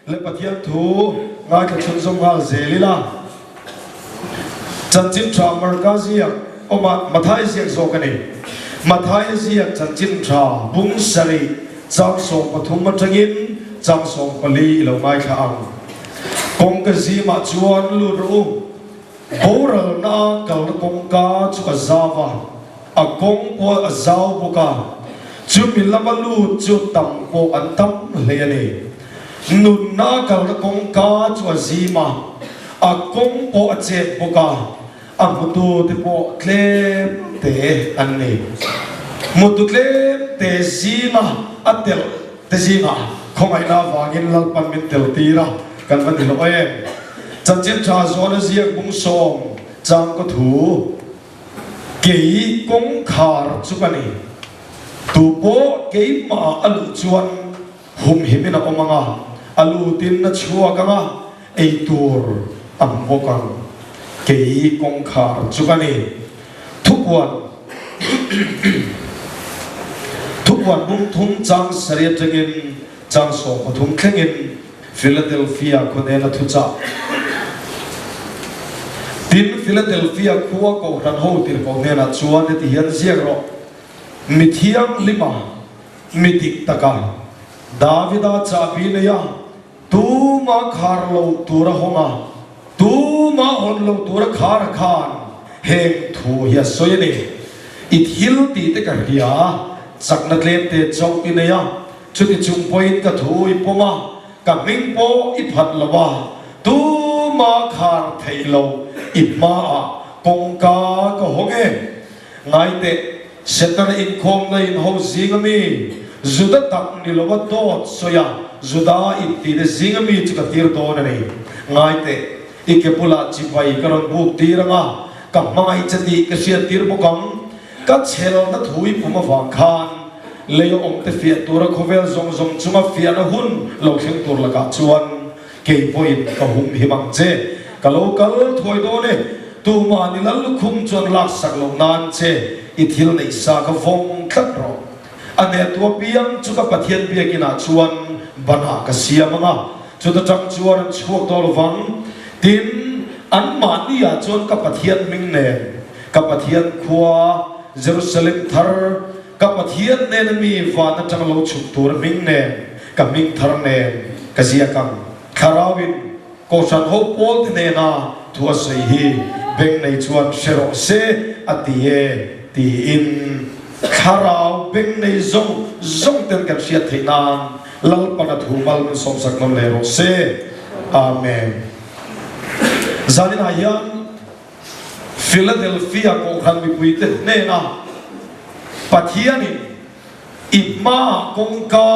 Le Pathian thu ngaithla chhunzawm nghal zel ila, Chanchin Tha Marka ziak awma Matthai ziak zawk a ni. Matthai ziak Chanchin Tha bung sarih chang 13 atangin chang 14 i lo ngaithla ang. Kawngka zimah chuan lut rawh u. Boralna kalna kawngka chu a zau a, a kawng pawh a zau bawk a, chumi lama lut chu tam pawh an tam hle a ni. Nunna kalna kawngka chu a zim a, a kawng pawh a chet bawk a, a hmutu te pawh tlem te an ni. Hmutu tlem te zinga a telh te zingah khawngaihna avangin Lalpan min tel tir a, kan va ni lo em? Chanchin tha zawna ziak bung sawm chang ka thu, Kei kawngkhar chu ka ni. Tu pawh keimah a luh chuan humhimin a awm ang a, a lutin a chhuak ang a, ei tur a hmu bawk ang. Kei kawngkhar chu ka ni. Thupuan Thupuan bung thum chang sarih atangin chang 13 thlengin Philadelphia khaw nena thuchah. Tin, Philadelphia khua Kohhran ho tirhkoh hnenah chuan heti hian ziak rawh, Mi thianghlima, mi dik taka, Davida chahbi neia tuma khar lo tura hawng a, tuma hawn lo tura khar a khan heng thu hi a sawi a ni. I thil tih te ka hria, chakna tlemte chauh i nei a, Chuti chung pawhin ka thu i pawm a, ka hming pawh i phat lo a, tuma khar theih lo i hmaah kawngka ka hawng e. Ngaiteh, Setana inkhawmna inho zinga mi, Juda tak ni lova dawt sawi a, Juda intihna zinga mi chu ka tir dawn a ni. Ngaiteh, i ke bulah chibai ka rawn buk tir ang a, ka hmangaih che tih ka hriat tir bawk ang. Ka chhelna thu i pum avang khan lei a awmte fiah tura khawvel zawng zawng chunga fiahna hun lo thleng tur lakah chuan kei pawhin ka hum him ang che. Ka lo kal thuai dawn e, tumah ni lal lukhum chuan laksak loh nan che i thil neih sa ka vawng tlat rawh. A hnehtu apiang chu ka Pathian biakinah chuan banah ka siam ang a, chuta tang chuan an chhuak tawh lovang. Tin, anmahniah chuan ka Pathian hming nen Ka Pathian khua, Jerusalem thar, ka Pathian nena mi van atang lo chhuk tur hming nen, ka hming thar nen ka ziak ang. Thlarauin Kohhran ho pawl te nena thu a sawi hi beng nei chuan hre rawh se a ti e tiin Thlarau beng nei zawng zawng ten kan hriat theih nan Lalpan a thu mal min sawmsak nawn leh rawh se. Amen. Zaninah hian Philadelphia Kohhran mipuite hnena Pathianin i hmaah kawngka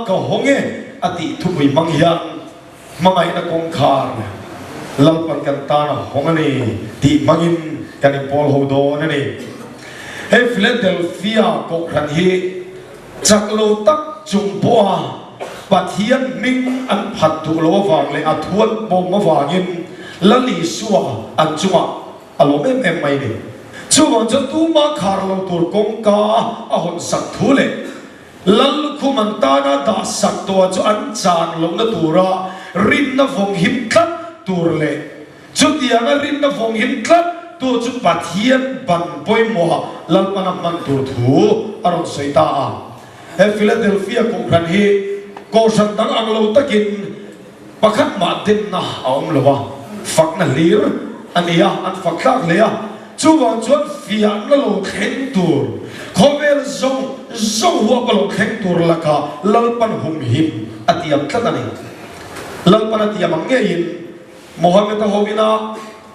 ka hawng e a tih thupui hmang hian hmangaihna kawngkhar Lalpan kan tan a hawng a ni tih hmangin kan inpawl ho dawn a ni. He Philadelphia Kohhran hi Chak lo tak chung pawha Pathian hming an phat duh lo avang leh a thu an pawm avangin Lal Isua an chungah a lawm em em mai ni. Chuvang chuan tumah khar lo tur kawngka a hawn sak thu leh Lal lukhum an tana dah sak tawha chu an chan lohna tura rinna vawng him tlat tur leh Chutianga rinna vawng him tlat tu chu Pathian ban pawimawha Lalpan a hman tur thu a rawn sawi ta a. He Philadelphia Kohhran hi Kohhran dang ang lo takin pakhat mah denna a awm lo a, fakna hlir a ni a, an fak thlak hle a. Chuvang chuan fiahna lo thleng tur, khawvel zawng zawng huapa lo thleng tur lakah Lalpan humhim a tiam tlat a ni. Lalpan a tiam ang ngeiin Mohammed-a ho ina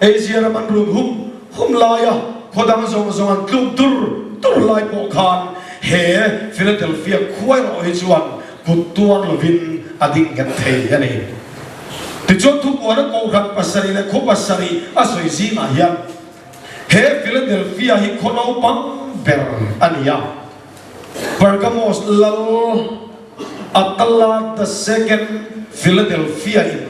Asia ram an run hum hum laia khaw dang zawng zawng an tluk dur dur lai pawh khan he Philadelphia khua erawh hi chuan kut tuar lovin a ding nghet thei a ni. Tichuan thupuana Kohhran pasarih leh khaw pasarih a sawi zingah hian he Philadelphia hi khaw naupang ber a ni a. Pergamos lal Attila the Second Philadelphia in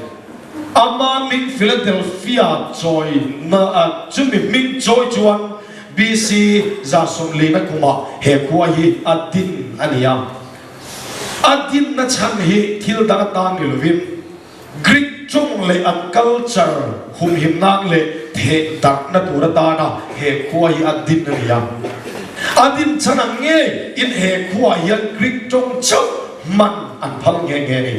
ama hming Philadelphia chawi na chumi hming chawi chuan BC 140 kumah he khua hi a din a ni a. A dinna chhan hi thil dang atan ni lovin. Greek tawng leh an culture humhim nan leh theh darhna tur atana he khua hi a din a ni a. A din chhan ang nge in he khuaah hian Greek tawng chauh hman an phal nghe nghe a ni.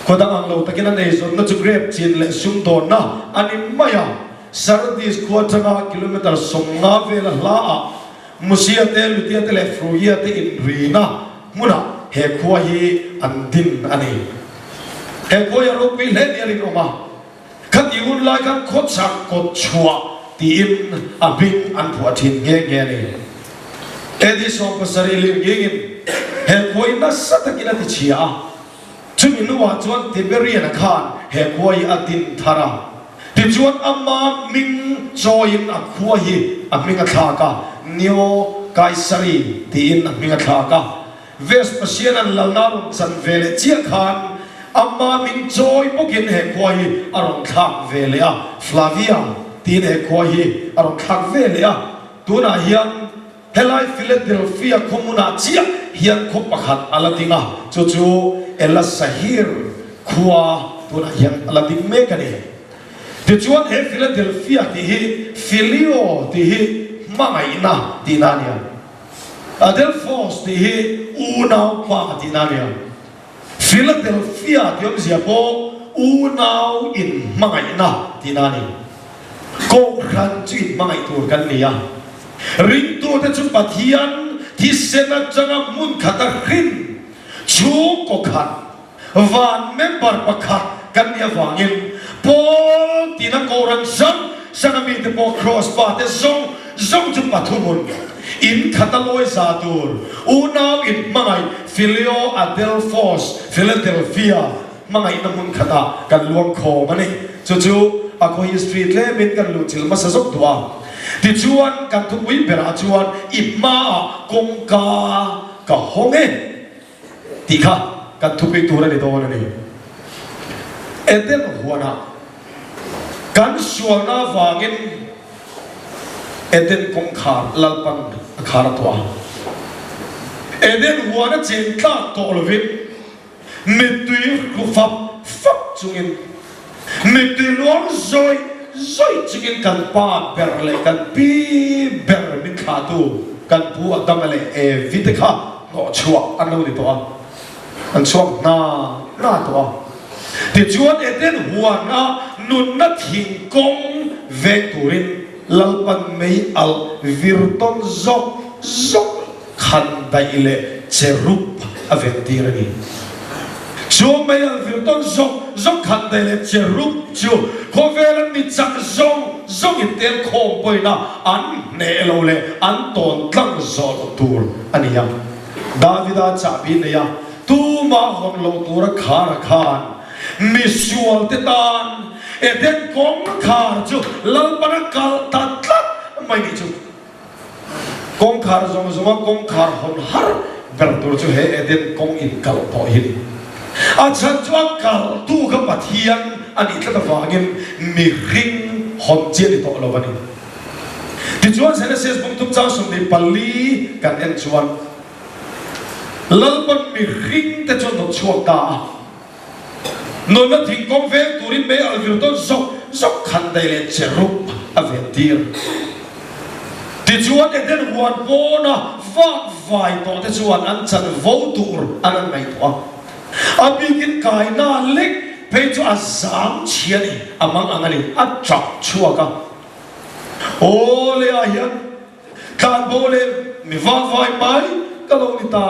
Khaw dang ang lo takin an eizawnna chu grape chin leh sumdawnna a ni mai a. Sardis khua atanga kilometre 50 vela hlaah Musia te, Lutia te leh Frugia te inrina hmunah he khua hi an din a ni. He khua hi a ropui hle nia rinawm a, khati hun lai khan khawchhak kawt chhuah tiin a hming an phuah thin nghe nghe a ni. AD 70 lirngingin he khua hi nasa takin a tichhia a, Chumi hnuah chuan Tiberian-a khan he khua hi a din thar a, tichuan ama hming chawiin a khua hi a hming a thlak a, Neo Kaisari tiin a hming a thlak a. Vespasian-a'n lalna a rawn chan ve leh chiah khan ama hming chawi bawkin he khua hi a rawn thlak ve leh a, Flavia tiin he khua hi a rawn thlak ve leh a. Tunah hian Helai Philadelphia khaw hmunah chiah hian khaw pakhat a la ding a, chu chu Elasahir khua tunah hian a la ding mek a ni. Tichuan he Philadelphia tih hi Phileo tih hi hmangaihna tihna a ni a, Adelphos tih hi unaupa tihna a ni a. Philadelphia tih awmzia pawh unau inhmangaihna tihna a ni. Kohhran chu inhmangaih tur kan ni a, ringtute chu Pathian thisen atanga hmun khata hrin chhungkaw khat, van member pakhat kan nih avangin Paul tina Kohhran hrang hranga mite pawh Kraws pa te zawng zawng chu pathum in khata lawi za tur unau inhmangaih Phileo Adelphos, Philadelphia, hmangaihna hmun khatah kan luang khawm a ni. Chu chu a khaw history tlemin kan luhchilh hmasa zawk duh a. Tichuan, kan thupui berah chuan i hmaah kawngka ka hawng e tih kha kan thupui tur a ni dawn a ni. Eden huanah kan sualna avangin Eden kawngkhar Lalpan a khar a tuah a. Eden huan a chen tlak tawh lovin mittui hru fap fap chungin, mittui luang zawih zawih chungin kan pa ber leh kan pi ber min thlahtu kan pu Adama leh Evi te kha hnawhchhuah an lo ni tawh a. An chhuak hna hna tawh a. Tichuan Eden huana nunna thing kawng veng turin Lalpan mei alh vir tawn zawk zawk khan daih leh cherub a ven tir a ni. Chu mei alh vir tawn zawk zawk khan daih leh cherub chu khawvela mi chak zawng zawngin tel khawm pawhin a an hneh lo leh an tawn tlang zawh loh tur a ni a. Davida chahbi nei a, tumah hawn loh tura khar a khan misual te tan Eden kawngkhar chu Lalpan a kalh ta tlat mai nih chu. Kawngkhar zawng zawnga kawngkhar hawn har ber tur chu he Eden kawng in kalh tawh hi ni. A chhan chu a kalhtu kha Pathian a nih tlat avangin mihring hawn chi a ni tawh lo a ni. Tichuan Genesis bungtum chang 24 kan en chuan Lalpan mihring te chu a nawt chhuak ta a, nunna thingkawng veng turin mei alh vir tawn zawk zawk khan daih leh cherub a ven tir. Tichuan Eden huan pawna vak vai tawh te chuan an chan vo tur an an ngaihtuah a, a bikin kaina lek phei chu a zam chhia a ni, a mang ang a ni, a chak chhuak a. Aw leh ah hian tlanbo leh mi vakvai mai ka lo ni ta,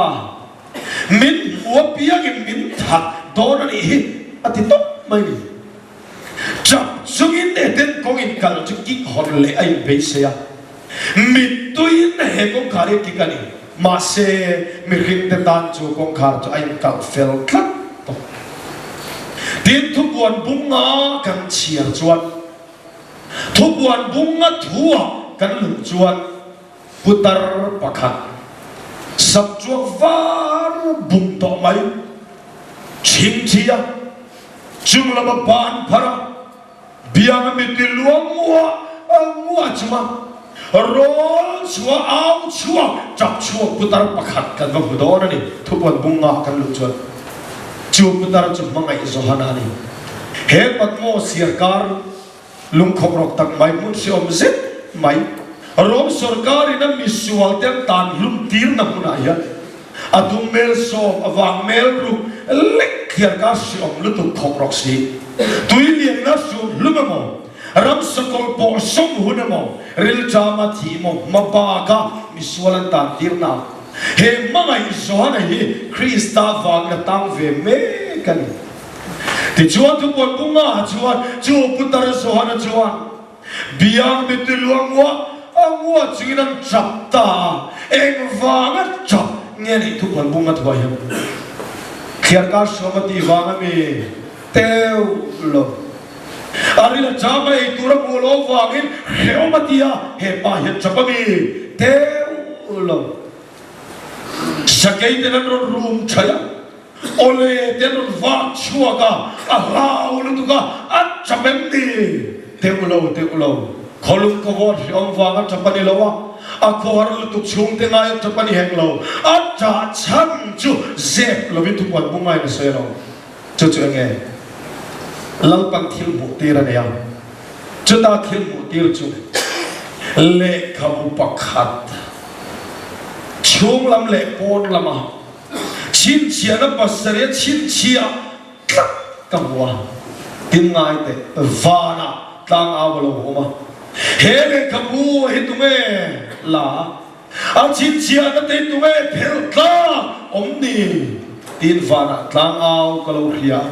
min hmu apiangin min that dawn a nih hi a ti tawp mai ni. Chap chungin Eden kawng in kal chu kik hawn leh a inbeisei a, mittuiin he kawngkhar hi a kik a ni. Mahse mihringte tan chu kawngkhar chu a inkalh fel tlat tawp. Tin, thupuan bunga kan chhiar chuan Thupuan bunga thua kan luh chuan putar pakhat samchuak var bum tawh mai chhingchhi a, chung lama ban phar a, bianga mittui luang nguah nguah chunga rawl chhuah au chhuak tap chhuak putar pakhat kan va hmu dawn a ni. Thupuan bunga kan luh chuan chu putar chu hmangaih Johana a ni. He Patmos hiarkar lungkhawp rawk tak mai hmun hreawm zet mai, Rom sorkarin a misual te an tan hlum tirna hmunah hian a dum mel sawm, a vang mel ruk lek thliarkar hreawm lutuk khawp rawk si. Tui lianna hrum hlum emaw, ram sakawlh pawh sawm hun emaw, rilṭama thih emaw hma baka misual an tan tirna he hmangaih Johana hi Krista vangin a tang ve mek a ni. Tichuan thupuan bunga chuan chu putar Johana chuan biang mittui luang nguah a nguah chungin an tap ta a, engvanga tap nge nih thupuan bunga thuai hian thliarkar hruam a tih vang a mi teuh lo. A ril a cham a ei tur a hmuh loh vangin hrehawm a ti a, he pa hian tap a mi teuh lo. Sakei ten an rawn rum thaih a. Awle te an rawn vak chhuak a, a hlau lutuk a, a chap em ni? Teuh lo, teuh lo. Khawlum ka vawt hreawm vang a chap a ni lo a, a khawhar lutuk chhungte ngai a chap a ni hek lo. A ṭah chhan chu zep lovin thupuan bung ngaiin a sawi lo. Chu chu enge? Lalpan thil hmuh tir a nei a, chuta thil hmuh tir chu lehkhabu pakhat chhung lam leh pawn lama Chhinchhiahna pasarih a chhinchhiah tlat ka hmu a, tin ngai teh vanah tlang au a lo awm a, he lehkhabu hi tunge la a chhinchhiahna te hi tunge phelh tlak awm ni tiin vanah tlang au ka lo hria a,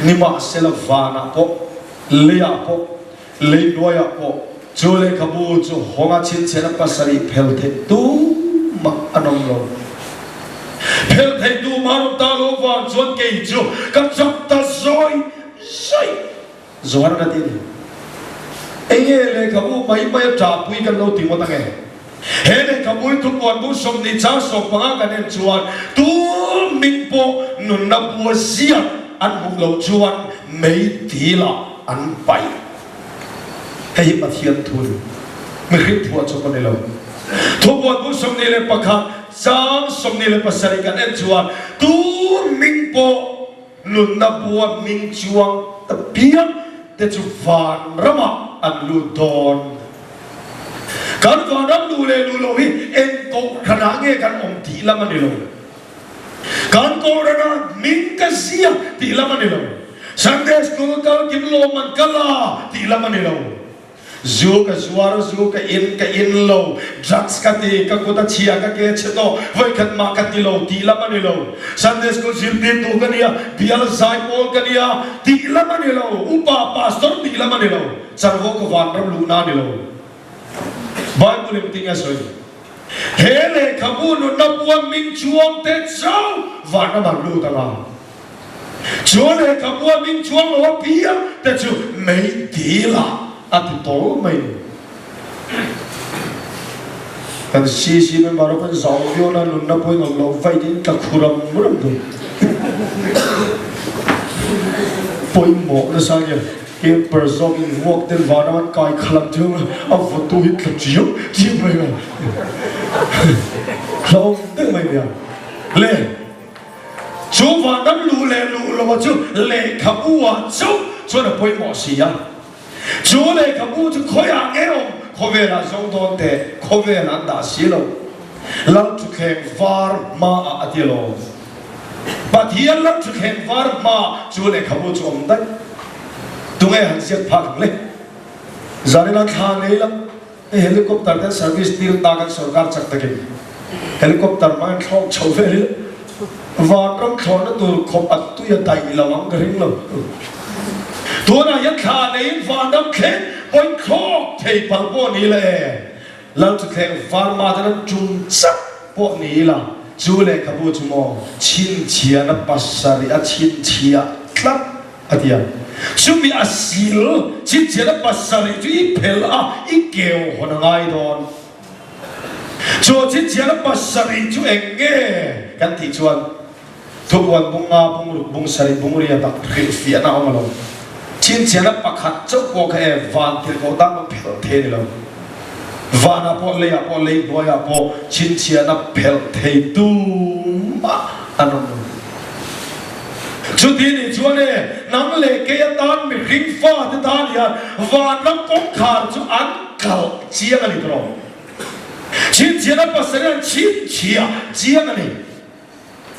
nimahsela vanah pawh leiah pawh Lei hnuaiah pawh chu lehkhabu chu hawnga chhinchhiahna pasarih phel theih tumah an awm lo. Phel theih tumah an awm ta lo vang chuan kei chu ka chak ta zawi zawi. Zuar ka ti a ni. Enge lehkhabu mai mai a ṭahpui kan lo ti ngawt ange? He lehkhabu hi thupuan bu 20 chang 15 kan en chuan tu min pawh nunna bua ziak an hmuh loh chuan mei dilah an paih. Hei hi Pathian thu a ni. Mihring phuah chawp a ni lo. Thupuan bu 21 chang 27 kan en chuan tu min pawh nunna bua hming chuang ta piang te chu vanramah an lut dawn. Kan vanram luh leh luh loh hi eng kohhranah nge kan awm tih lam a ni lo. Kan kohhranah hming ka ziak tih lam a ni lo. Sunday school kal kim lawm an kal a tih lam a ni lo. Zu ka zuar, zu ka in, ka in lo, drugs ka ti, ka kut a chhia, ka ke chhe tawh, vawikhat mah ka ti lo tih lam a ni lo. Sunday school zirtirtu ka nia, bial zai pawl ka nia tih lam a ni lo. Upa, pastor tih lam a ni lo. Chanvo ka vanram luhna a ni lo. Bible in tinge a sawi? He lehkhabu nunna puan ming chuang te chauh vanram an lut ang a. Chu lehkhabu a hming chuang lo apiang te chu mei dil ah a ti tawl mai ni. Kan CC member ho kan zau viau na nunna pawhin awm loh vaih in tla khu ram ram dawn. Pawimawh nasa nia camper zawk in vuak ten vanram an kai khalh ang chu a vawtu hi tla chiam chiam mai a. Hlauhawm deuh mai nia. Le. Chu vanram luh leh luh loh chu lehkhabu ah chauh chuan a pawimawh si a. Chu lehkhabu chu khawiah nge awm? Khawvelah zawng dawn teh, khawvel an dah si lo. Lal thutthleng var hmaah a ti alawm. Pathian lal thutthleng var hmaah chu lehkhabu chu awm daih. Tunge han ziak phak ang le? Zanina thla nei la. Hei helicopter ten service tir ta kan sorkar chak takin helicopter hmangin thlawk chho vel ila vanram thlawhna tur khawp a tui a daih lo ang ka ring lo. Tunah hian thla neiin vanram thleng pawhin thlawk thei palh pawh ni ila e, Lalthuthleng Varma ten an tum chak pawh ni ila chu lehkhabu chu maw chhinchhiahna pasarih a chhinchhiah tlat A ti a. Chumi a sil chhinchhiahna pasarih chu i phelh a, i keu hawn a ngai dawn. Chu chhinchhiahna pasarih chu eng nge kan tih chuan thupuan bung nga, bung ruk, bung sarih, bung ria tak hrilhfiahna a awm a lo. Chhinchhiahna pakhat chauh pawh kha e van tirhkoh tan pawh phelh thei a ni lo. Vanah pawh, leiah pawh, lei hnuaiah pawh chhinchhiahna phelh thei tumah an awm lo. Chuti nih chuan e, nang leh kei atan mihring fate tan hian vanram kawngkhar chu an kalh chiang a ni tawh. Chhinchhiahna pasarih an chhinchhiah chiang a ni.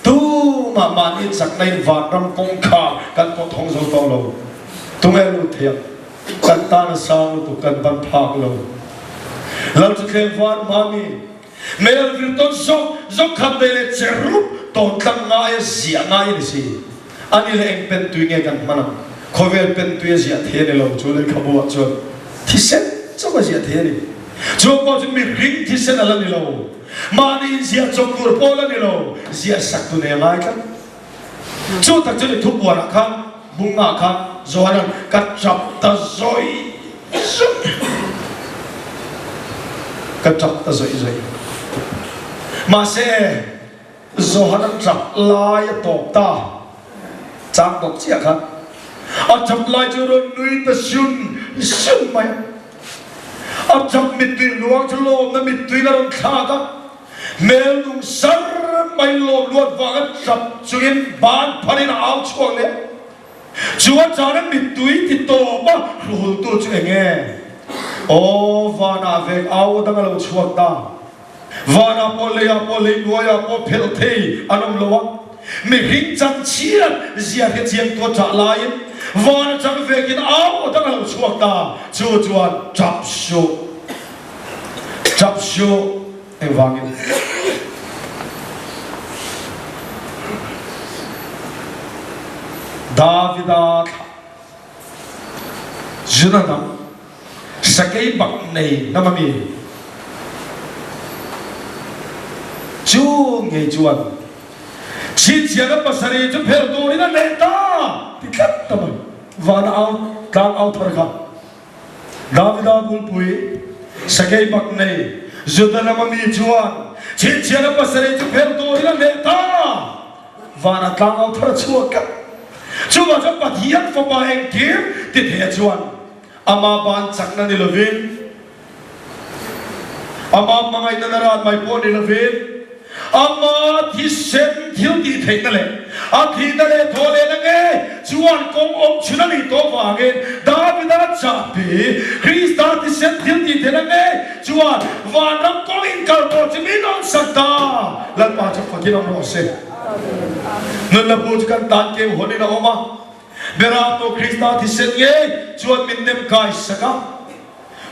Tumah mahni chakna in vanram kawngkhar kan pawh thawng zo tawh lo. Tunge lut thei ang? Kan tan a sang lutuk kan ban phak lo. Lalchuthleng var hmami Mel vir tawn zawk zawk khat nei leh cherub tawn tlang ngai a ziah ngai a ni si. Ani leh eng pentui nge kan hman ang? Khawvel pentui a ziah thei a ni lo chu lehkhabu ah chuan thisen chauh a ziah thei a ni. Chu pawh chu mihring thisen a la ni lo. Mahni inziah chawp tur pawh la ni lo, ziah sak tu nei a ngai tlat. Chu tak chu ni thupuanah khan bungah khan Johanan ka tap ta zawih zawih ka tap ta zawih zawih. Mahse Johanan tap lai a tawp ta chang bawk chiah khan a tap lai chu rawn nui ta sun sun mai a. A tap mittui luang chu lawmna mittui la rawn thlak a. Hmel nung sar mai lawm luat vanga tap chungin ban pharin a au chhuak leh. Chu a chana mittui ti tawp a hruhultu chu eng nge? Aw, vanah vek au dang a lo chhuak ta. Vanah pawh leiah pawh leihnuaiah pawh phelh thei an awm lo a. Mihring chan chhiat zia hre chiang tu a chah laiin van atang vekin au dang a lo chhuak ta. Chu chuan tap suh. Tap suh. Engvangin? Davida thlah Juda hnam sakei bak nei hnam a mi chu ngei chuan chhinchhiahna pasarih chu phelh turin a neih ta ti tlat ta mai. Vana au tlang au thar kha. Davida bulpui sakei bak nei Juda lama mi chuan chhinchhiahna pasarih chu phelh turin a hneh ta. Vana tlangau thar a chhuak tlat. Chuvang chuan Pathian Fapa engkim ti thei a chuan ama ban chakna ni lovin, ama hmangaihna na rat mai pawh ni lovin, ama thisen thil tih theihna leh a thihna leh thaw lehna ngei chuan kawng awm chhun a nih tawh vangin Davida chahpi Krista thisen thil tih theihna ngei chuan vanram kawng inkal pawh chu min rawn sak ta. Lalpa chu fakin awm rawh se. Nunna bu chu kan tan keu hawnin a awm a, Beramtu Krista thisen ngei chuan min nem kai sak a.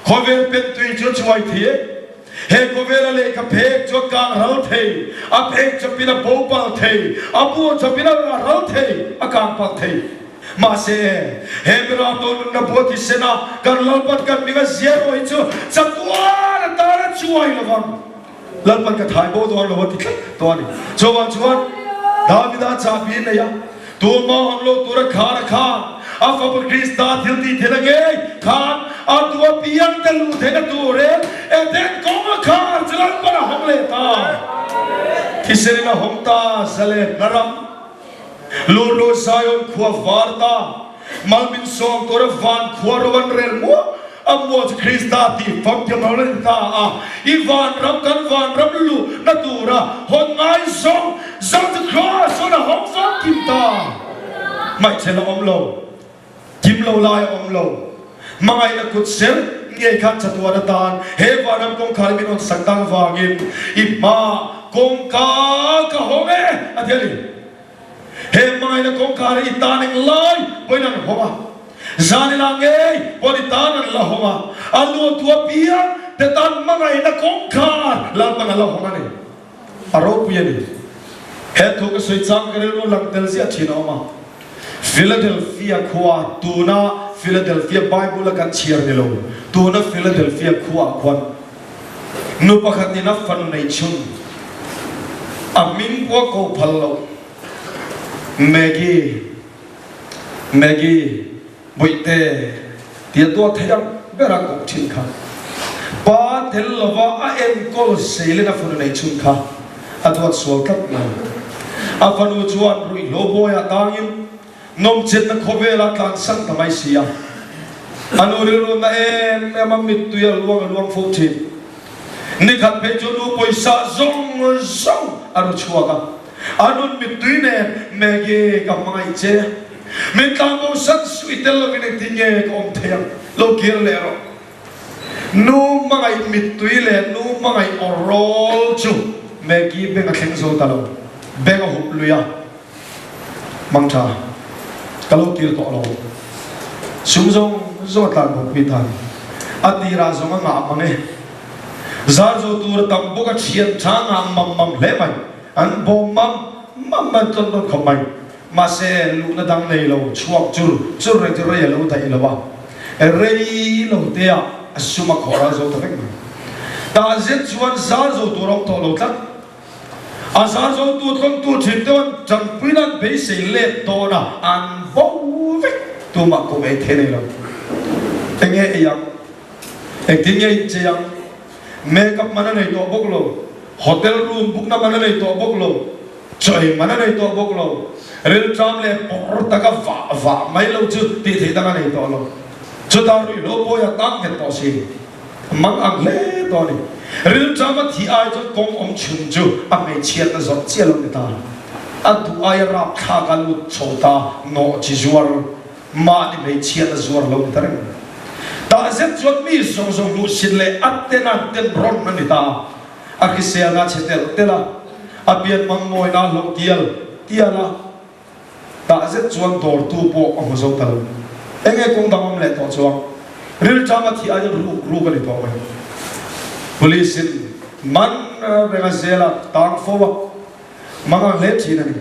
Khawvel pentui chu a chuai thei e. He khawvela lehkha phek chu a kang ral thei, a phek chawpin a bo pal thei, a bu chawpin a ral thei, a kang pal thei. Mahse, he Beramtu nunna bu a thisen a, kan Lalpan kan hming a ziah erawh hi chu chatuan atan a chuai lo vang. Lalpan ka thai bo dawn lo a ti tlat tawh a ni. Chuvang chuan Davida chahbi a nei a, Tuma awm lo tura khar a khan a fapa Krista thil tih theihna ngei khan a duh apiang te luh theihna turin Eden kawng a khar chu Lalpan a hawng leh ta. Thisen in a hawng ta, Zalen na ram Lurlu Zion khua var ta, mal min sawm tura van khua ro an rel muah a muah chu Krista tih famkim lo la ni ta a, i vanram kan vanram luh na tura hawn ngai zawng zawng chu Kraws chuan a hawng famkim ta. Hmaichhel a awm lo, kim lo lai a awm lo, hmangaihna kut ser ngei khan chatuan atan he vanram kawngkhar hi min rawn sak dang vangin i hma kawngka ka hawng e a ti a ni. He hmangaihna kawngkhar hi i tan eng lai pawhin an hawng a, zan inah ngei pawh i tan an la hawng a, a luahtu apiang te tan hmangaihna kawngkhar Lalpan a la hawng a ni. A ropui a ni. He thu ka sawi chang ka rilru lang tel ziah thin a awm a. Philadelphia khua, tuna Philadelphia Bible a kan chhiar ni lo, tuna Philadelphia khuaah khuan Nu pakhat in a fanu nei chhun a hming pawh a ko phal lo. Maggie, Maggie, Bawihte tia tuah thei ang ber a kawp thin kha. Pa tel lova a enkawl seilin a fanu nei chhun kha a duat sual tlat mai. A fanu chuan ruihhlo bawiah tangin Nawmchenna khawvel a tlansan ta mai si a, a nu rilru na em em a mittui a luang a luang fo thin. Nikhat phei chu nu pawisa zawng zawng a ru chhuak a. A nun mittui nen, Maggie, ka hmangaih che. Min tlangbo san suh i tel lovin engtin nge ka awm thei ang? Lo kir leh rawh. Nu hmangaih mittui leh nu hmangaih aw rawl chu Maggie beng a thleng zo ta lo. Beng a hup lui a. Mang tha, ka lo kir tawh lo. Sum zawng zawng a tlan bawkpui ta ni. A tirah zawng a ngah mang e. Zar zo tur a tam bawk a thian tha ngah mam mam hle mai. An bawm mam mam an tlawn rawn khawp mai. Mahse, luhna dang nei lo chhuak chur chur reng chu rei a lo daih lo a. Rei lo te ah a sum a khawh ral zo ta vek mai. Tah zet chuan zar zo tur a awm tawh lo tlat. A zar zotu tlawntu thin te an tanpuina an beisei let dawn a, an bo vek tumah kum ei thei nei lo. Enge ei ang? Engtin nge inchei ang? Makeup man a nei tawh bawk lo, hotel room book na man a nei tawh bawk lo, chaw ei man a nei tawh bawk lo, rilṭam leh pawr taka vah vah mai lo chu tih theih dang a nei tawh lo. Chutah ruihhlo pawi a tang nghet tawh si. Mang ang hle tawh a ni. Rilṭam a thih ai chuan kawng awm chhun chu a hmeichhiatna zawrh chiah lo ni ta. A duh aia rapthlak a lut chho ta nawh chi zuar mahni hmeichhiatna zuar lo ni ta reng. Tah zet chuan mi zawng zawng hmuhsit leh a ten an ten rawn a ni ta. A hriselna chhe telh telh a, a pian mang mawina a hlauh tial tial a. Tah zet chuan dawrtu pawh a hmu zo ta lo. Enge kawng dang awm leh tawh chuang rilṭam a thih aiin ruk ruk a ni tawh mai. Police in man reng a zel a tang fo a, mang ang hle thin a ni.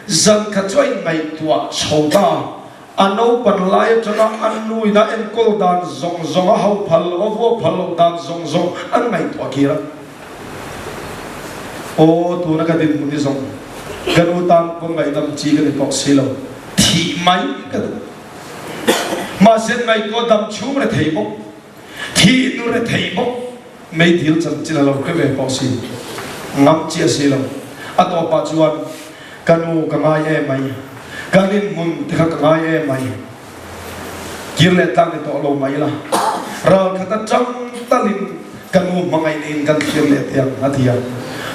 Zan khat chu a inngaihtuah chho ta a, a naupan lai atanga a nuin a enkawl dan zawng zawng, a hauh phal loh, a vuak phal loh dan zawng zawng an ngaihtuah kir a. Aw, tuna ka dinhmun hi zawng ka nu tan pawn ngaihdam chi ka ni tawh si lo, thih mai ka duh. Mahse ngaihtuah dam chhung re thei bawk, thih nu re thei bawk, meidil chanchin a lo hre ve tawh si, ngam chiah si lo. A tawpah chuan ka nu ka ngai em mai, kan inhmun te kha ka ngai em mai. Kir leh tlang ni tawh lo mai la, ral khat atang talin ka nu hmangaih niin kan thlir leh teh ang, a ti a.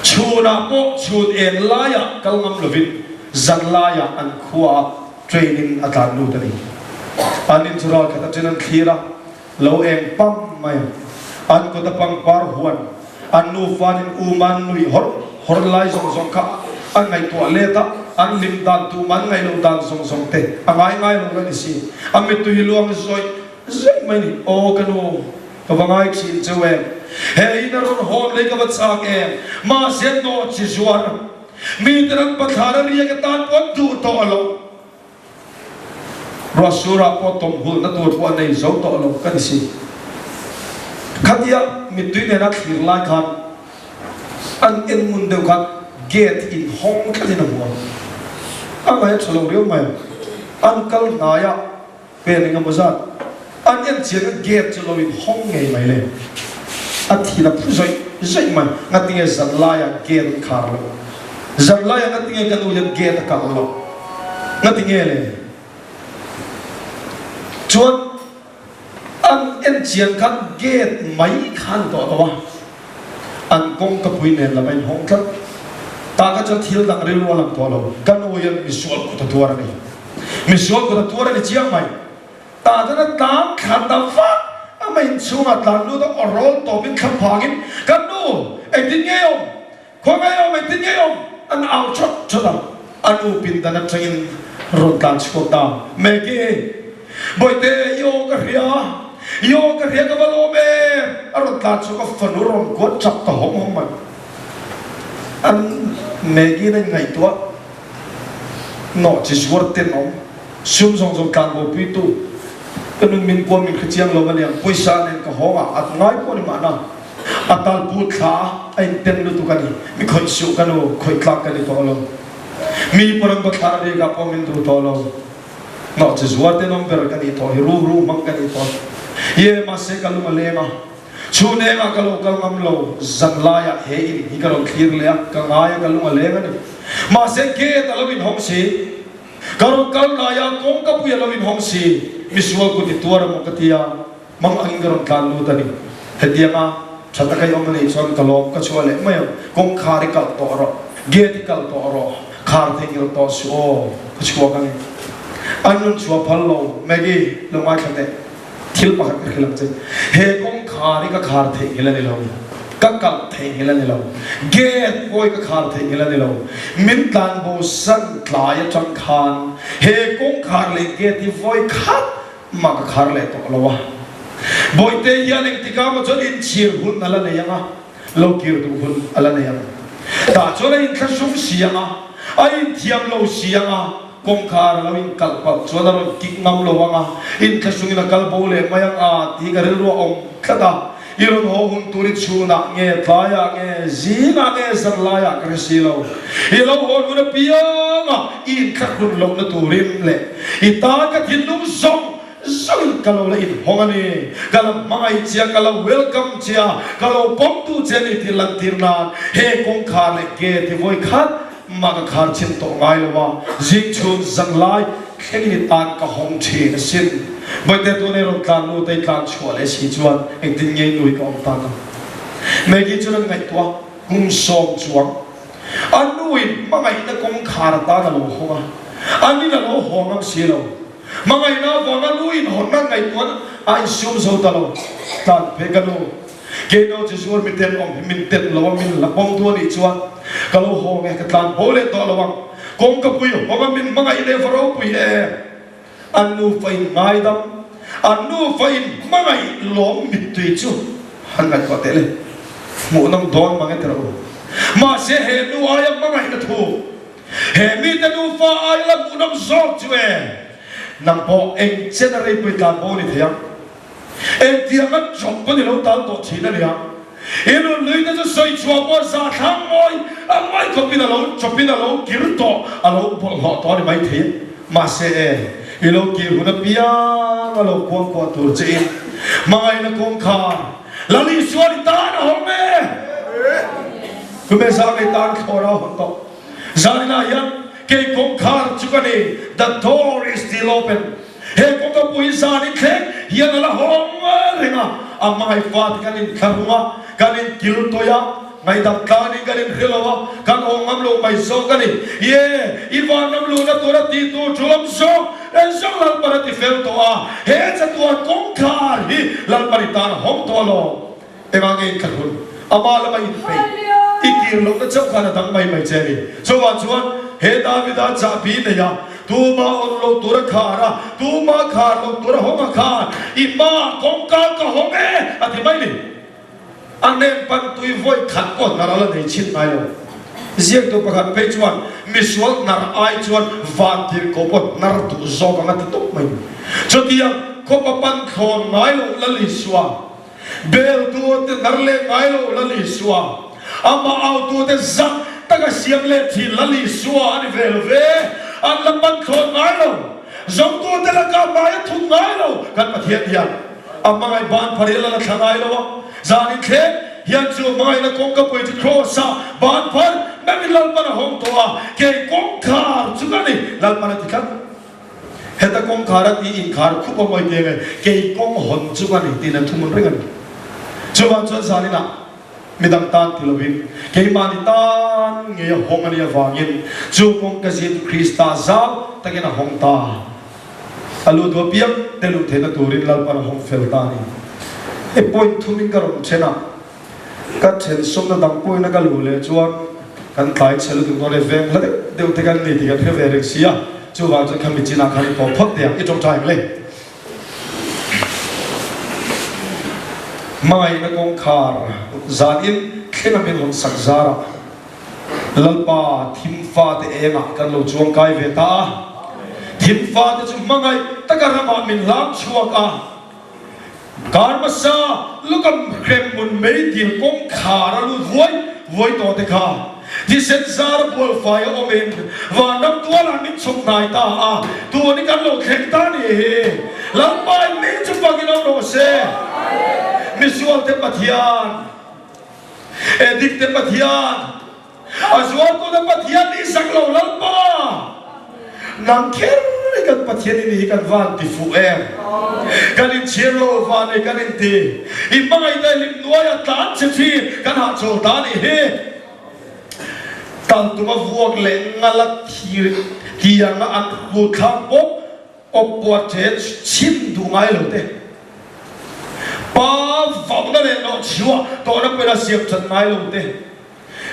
Chhunah pawh chhun eng laiah kal ngam lovin zan laiah an khuaah train in a tlan lut a ni. An in chu ral khat aṭin an thlir a, lo eng pam mai a. An kut a pangpar huan, an nufa in um an nuih hawrh hawrh lai zawng zawng kha an ngaihtuah let a, an hlim dan tum an ngaih loh dan zawng zawng te a ngai ngai lo la ni si. A mittui luang zawih zawih mai ni. Aw ka nu, ka va ngai thin cheu em? He in a rawn hawn lei ka va chak em? Mahse nawh chi zuar, mite ran pathlar a riak atan pawh an duh tawh lo. Ruahsurah pawh tawmhulhna tur pawh a nei zo tawh lo ka ni si. Khatia mittui nena thlir lai khan an en ngun deuh khan gate in hawng thlatin a hmu a, a ngaih a tha lo riau mai a, an kal hnai a pen engemaw zat an en chian a gate chu lo in hawng ngei mai le, a thin a phu zawih zawih mai, ngatinge zanlaiah gate an khar loh, zanlaiah ngatinge ka nu hian gate a kalh loh, ngatinge le? Chuan an en chian khan gate mai kha an tawh tawh a, an kawngkapui nen lam a in hawng tlat, tah kha chuan thil dang rilru a lang tawh lo, ka nu hian misual kut a tuar a ni, misual kut a tuar a ni chiang mai. Tah chuan a tlan thla ta vak a, mei inchhungah tlan lut a, aw rawl tawpin thla phangin, Ka nu, engtin nge i awm? Khawi nge i awm? Engtin nge i awm? An au thawt thawt a, a nu pindan atangin rawn tlan chhuak ta. Maggie, Bawihte, i aw ka hria, i aw ka hria ka va lawm em? A rawn tlan chhuak a, fanu rawn kuat chak ta hawng hawng mai. An Maggie-in a inngaihtuah. Nawh chi zuar ten awm sum zawng zawng tlan bo pui tu ka nun min kuam min hrechiang lo aniang pawisa nen ka hawng a at ngai pawh ni mahna a tal pu thla a in ten lutuk ani mi khawih suh ka nu khawih tlak ka ni tawh lo mi pawn an bathlar a rik ah pawh min duh tawh lo nawh chi zuar ten awm ber ka nih tawh hi ru ru hmang ka nih tawh ye mahse ka lung a leng a. Chhun engah ka lo kal ngam lo, zan laiah he in hi ka rawn thlir leh a, ka ngai a, ka lung a leng a ni. Mahse gate a lo inhawng si, ka rawn kal laia kawngka pui a lo inhawng si, misual kut i tuar emaw ka ti a, hmang angin ka rawn tlan lut a ni. Hetianga tha taka i awm a nih chuan ka lawm ka chhuah leh mai ang, kawngkhar i kalh tawh rawh, gate i kalh tawh rawh. Khar theihnghilh tawh suh aw, ka chhuak a ni. An rawn chhuah phal lo, Maggie, lo ngaithla teh. Thil pakhat ka hrilh ang che, he kawngkhar hi ka khar theihnghilh a ni lo, ka kalh theihnghilh a ni lo, gate pawh hi ka khar theihnghilh a ni lo. Min tlanbo san tlai atang khan he kawngkhar leh gate hi vawi khat mah ka khar leh tawh lo a. Bawihte hian engtikah maw chuan inchhir hun a la nei ang a, lo kir duh hun a la nei ang. Tah chuan a inthlahrung si ang a, a inthiam lo si ang a, kawngkhar a lo inkalh palh chuan a rawn kik ngam lo ang a, inthlahrungin a kal bo leh mai ang a tih ka rilru a awm tlat a. I rawn haw hun tur i chhunah nge, tlaiah nge, zingah nge, zanlaiah ka hre si lo. I lo hawn hun apiang a, i inthlahrun lohna turin leh i tan ka thinlung zawng Zawng ka lo la inhawng a ni. Ka la hmangaih che a, ka la welcome che a, ka lo pawmtu che a ni tih lantir nan he kawngkhar leh gate hi vawi khat mah ka khar chhin tawh ngai lo a, zing chhun zan lai thlengin i tan ka hawng thin asin. Bawihte tuna i rawn tlan lut a, i tlan chhuah leh si chuan engtin nge i nui ka awm tak ang? Maggie chuan an ngaihtuah a, kum sawm chuang a nuin hmangaihna kawngkhar atan a lo hawng a, anin a lo haw ngam si lo. Hmangaihna avanga lu inhawnna ngaihtuahna a insum zo ta lo. Tlan phei ka nu, Keino chi zuar mi ten awm hi min ten lo a, min la pawm tu a nih chuan ka lo haw nge ka tlan bo leh tawh lo ang. Kawngka pui hawng a min hmangaih leh va ropui em? An nufa in ngaidam, an nufa in hmangaih lawm mittui chu han ngaihtuah teh le. Hmuhnawm dawn mang e ti rawh u. Mahse he nu aia hmangaihna thu He mite nufa ai la hmuhnawm zawk chu e, nang pawh eng chen a reipui tlan bo ni thei ang. Engtiang a chawp pawn i lo tal tawh thin a nia. I nunhlui te chu sawi chhuah pawh zah thlang mawi a ngawi khawpin a lo chawpin a lo kir tawh, a lo bawlhhlawh tawh a ni mai thei. Mahse e, i lo kir hun apiang a lo kuangkuah tur che in hmangaihna kawngkhar Lal Isua ni tan a hawng e! Tume zang ei tan thlawr a hawn tawh. Zaninah hian kei kawngkhar chu ka ni, the door is still open. He kawngka pui zanin thleng hian a la hawng reng a, a hmangaih fate kan inthlahrung a, kan inkil tawih a, ngaihdam tlanin kan inhre lo a, kan awm ngam lo mai zawk a ni. Ye, i vanram luhna tura tih tur thu awm zawk, en zawng Lalpan a ti fel tawh a, he chatuan kawngkhar hi Lalpan i tan a hawng tawh alawm. Engah nge inthlahrun? Amah lama inpeih i kir lohna chauh khan a dang mai mai che a ni. Chuvang chuan he Davida chahbi nei a, tuma awn lo tura khar a, tuma khar lo tura hawng a khan, i hmaah kawngka ka hawng e a ti mai ni. A hnen pan tui vawi khat pawh hnar a la nei chhin ngai lo. Ziaktu pakhat phei chuan misual hnar ai chuan van tirhkoh pawh hnar duh zawk ang a ti tawp mai ni. Chutiang khawpa pan thlawn ngai loh Lal Isua Beltu te hnar leh ngai lo Lal Isua, amah autu te zak taka siam leh thin Lal Isua a ni ve lo ve, an la pan thlawn ngai lo, Zawngtu te lakah hmai a thut ngai lo, kan Pathian hian a hmangaih ban phar hi a la la thla ngai lo a, zanin thleng hian chu hmangaihna kawngka pui chu Kraws ah ban phar meuhin Lalpan a hawng tawh a, kei kawngkhar chu ka ni, Lalpan a ti tlat. Heta kawngkhar a tih inkhar khup a mawi teng e, kei kawng hawn chu ka ni tiin an thumun reng a ni. Chuvang chuan zaninah midang tan ti lovin keimahni tan ngei a hawng a nih avangin chu kawng ka zin Krista zau takin a hawng ta. A lu duah piang te luh theihna turin Lalpan a hawng fel ta a ni. Hei point thumin ka rawn then a. Ka then sawmna dang pawhin a ka luh leh chuan kan tlai chhe lutuk dawn e, veng hla deuh deuh te kan ni tih kan hre ve reng si a, chuvang chuan khami chinah khan i pawh phawt teh ang, i tawngtai ang le. Hmangaihna kawngkhar zanin thlenga min rawn sak zarah Lalpa thim fate engah kan lo chuang kai ve ta a, thim fate chu hmangaih taka ramah min hlang chhuak a, Kar hmasa lukam hremhmun meidil kawngkhar a lut vuai vuai tawh te kha thisen zar a bualfai a awmin vanram tualah min chhawk hnai ta a, tun hi kan lo thleng ta ni hi. Lalpa in mi chu fakin awm rawh se. Misualte Pathian, Edikte Pathian, A zualtuna Pathian nih sak lo Lalpa, nang kher hi kan Pathian i ni hi kan van ti fuh em? Kan inchhir lo van ei kan inti. I hmangaihna hlim nuai a tlan che thin kan hahchawl ta nih hi. Tal tuma vuak leh ngala thir tianga an hrut thlak bawk awp puat ṭhen chim duh ngai lo te. Pa vauhna leh nawhchiuah tawhna pawhin a siam ṭhat ngai lo te.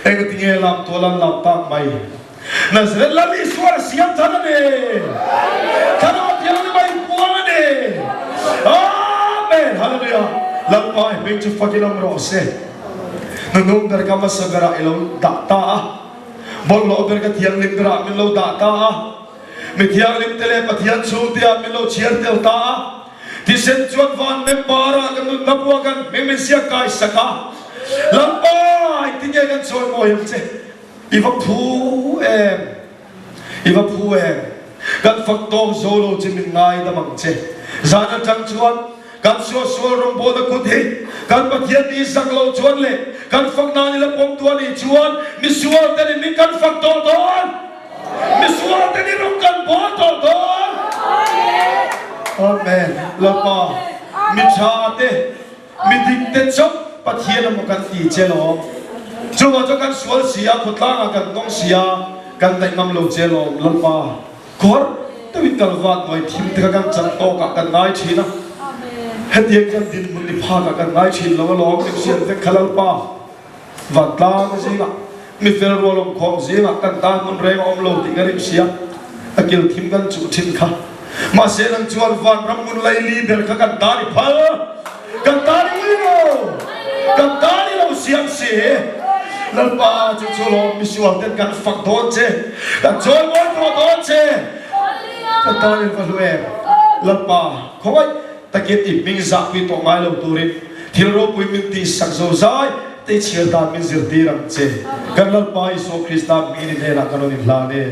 Engtinge lam tual an lam tak mai? Nazareth Lal Isua a siam than a ni. Thlarau Thianghlim a inpuang a ni. Amen! Hallelujah! Lalpa i hming chu fakin awm rawh se. Nunung ber ka hmasa berah i lo dah ta a. Bawlhhlawh ber ka thianghlim berah min lo dah ta a. Mi thianghlim te leh Pathian chhungte ah min lo chhiar tel ta a. Thisen chuan van member ah ka nunna pawh kan hming min ziak kai sak a. Lalpa, engtin nge kan chawi mawi ang che? I va phu em? I va phu em? Kan fak tawk zo lo che min ngaidam ang che. Zan atang chuan kan suahsual rawngbawlna kut hi kan Pathian ni zak lo chuan leh kan fak nan i la pawm tu a nih chuan misual te nih min kan fak tawh dawn. Misual te nih rawng kan bawl tawh dawn. Amen. Lalpa, mi tha te Mi dikte chauh Pathian emaw kan ti che lawm. Chuvang chuan kan sual si a, khawtlangah kan tawng si a, kan daih ngam lo che lawm. Lalpa, khuar deuhin kalvat hnuai thim te kha kan chan tawkah kan ngai thin a, hetiang hian dinhmun ni phakah kan ngai thin lo alawm, min hriat vek kha Lalpa. Vantlang zingah, mi fel rual awmkhawm zingah kan tan hmun reng a awm lo tih ka rim sia, a kil thim kan chuh thin kha. Mahse nang chuan vanram hmun laili ber kha kan tan i phal, kan tan i ui lo, kan tan i lo siam si. Lalpa chu chu lawm misual ten kan fak dawn che, kan chawimawi tawh dawn che, kan tan in va hlu em. Lalpa, khawngaih Takin i hming zahpui tawh ngai lo turin thil ropui min tihsak zo zai te i chhiar dan min zirtir ang che. Kan Lalpa Isua Krista hmingin i hnenah kan rawn inhlan e.